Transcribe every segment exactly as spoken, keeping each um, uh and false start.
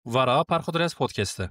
Vara Perxudres Podcast e.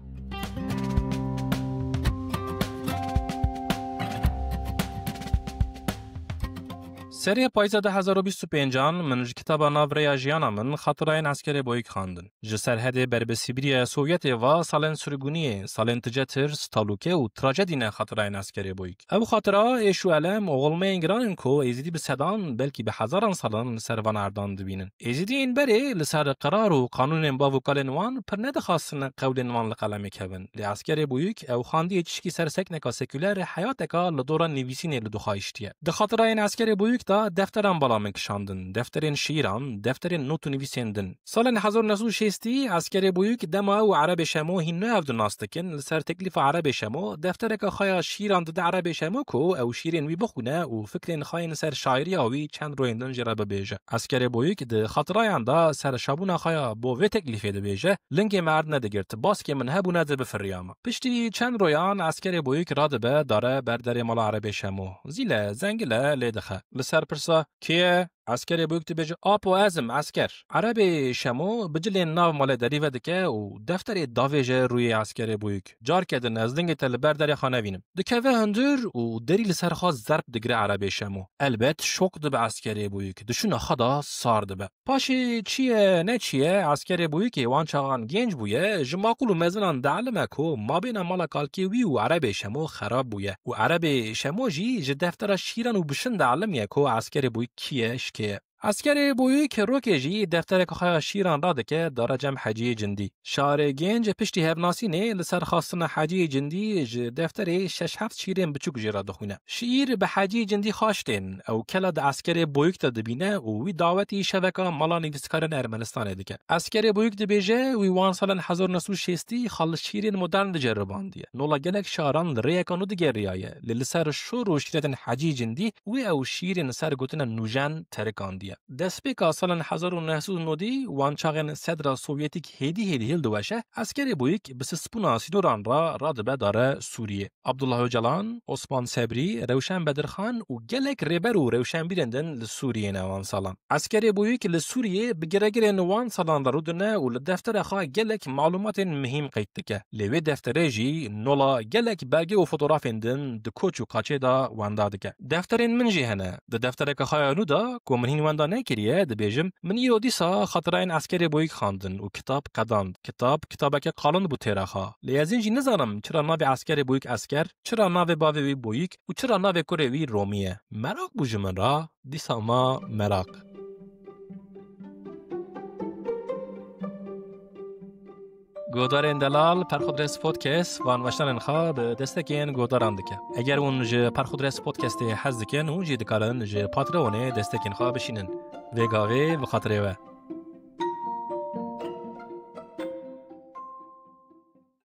Serê payîza du hezar û bîst û pêncan min ji kitaba Nav Rêya Jiyana Min xatirayên Eskerê Boyik xwendin. Ji Serhedê ber bi Sîbîrya Sovyetê ve salên sirgûniyê, salên tije tirs, talûke û trajedî ne xatirayên Eskerê Boyik. Ew xatira êş û elem û xulmeyên giran in ku Êzidî bi sedan, belkî bi hezaran salan li ser van erdan dibînin. Êzidiyên berê li ser qerar û qanûnên bav û kalên wan pir nedixwastin qewlên wan li qelemê kevin. Lê Eskerê Boyik ew xandiye tişkî ser sekneka sekûler heyateka li dora nivîsînê li dixwayiştiye. Di xatirayên Eskerê Boyik de defteran bala min kişandin, defterên şîran, defterên not û nivîsên din. Salên hezar û neh sed û şêstî Eskerê Boyik dema ew û Erebê Şemo hîn ne hev du nas dikin, li ser teklîfa Erebê Şemo deftereke xwe ya şîran dide Erebê Şemo ku ew şîrên wî bixwîne û fikrên xwe yên ser şaîriya wî çend royên din jê re bibêje. Eskerê Boyik di xatirayan de serşabûna xwe ya bo vê teklîfê dibêje, lingê me erd nedigirt, baskê min hebûne dibifiriyama. Piştî çend royan Eskerê Boyik radibe dare ber derê mala Erebê Şemo. Zîle, zengile lê dixe. Li ser pirsa, "Kê ye?" Eskerê Boyik dibêje, "Apo ez im, Esker." Erebê Şemo bi cilên nav malê derî vedike û defterê davêje rûyê Eskerê Boyik. "Carke din ez lingê te li ber derê xwe nevînim." Dikeve hundir û derî li ser xwe zerb digire Erebê Şemo. Elbet şok dibe Eskerê Boyik. Di şûna xwe de sar dibe. Paşê çi ye, ne çi ye, Eskerê Boyikê wan çaxan genc bûye, ji maqûl û mezinan dielime ku mabêna mala kalkê wî û Erebê Şemo xerab bûye. Û Erebê Şemo jî ji deftera şîran û bişin dielimiye ku Eskerê Boyik kî ye, ji kê ye. Eskerê Boyik rokê jî deftereke xwe ya şîran radike dare cem Heciyê Cindî. Şarê Genc piştî hevnasînê li ser xastina Heciyê Cindî ji defterê şeş heft şîrên biçûk jê re dixwîne. Şîîr bi Heciyê Cindî xaş tên, ew kela di Eskerê Boyik de dibîne û wî dawetî şeveka mala nivîskarên Ermenistanê dike. Eskerê Boyik dibêje, wî wan salên hezar û neh sed û şêstî xal şîrên modern diceribandiye. Nola gelek şaran li rêyeka nû digeriyaye, lê li ser şor û şîretên Heciyê Cindî wî ew şîrên ser gotina nûjen terikandiye. Destpêka salên hezar û neh sed û nodî wan çaxên sedra Sovyetîk hêdî hêdî hildiweşe, Eskerê Boyik bi sispûna sînoran re radibe dare Sûriyê. Abdullah Ocalan, Osman Sebrî, Rewşen Bedirxan û gelek rêber û rewşenbîrên din li Sûriyê ne wan salan. Eskerê Boyik li Sûriyê bi giregirên wan salan re rûdine û li deftera xwe gelek malûmatên mihîm qeyd dike. Lê wê defterê jî nola gelek belge û fotografên din di koç û kaçê de wenda dike. Defterên min jî hene. Di deftereke xwe ya nû de ku min hîn wenda nekiriye, dibêjim, min îro dîsa xatirayên Eskerê Boyik xwendin û kitab qedand. Kitab, kitabeke qalin bû têra xwe. Lê ez hîn jî nizanim çira navê Eskerê Boyik Esker, çira navê bavê wî Boyik û çira navê kurê wî Romî ye. Meraq bû ji min re, dîsa ma meraq. Guhdarên delal, Perxudres Podcast van weşanên xwe bi destekên guhdaran dike. Eger hûn ji Perxudres Podcastê hez dikin, hûn jî dikarin ji Patreonê destekên xwe bişînin. Vê gavê bi xatirê we.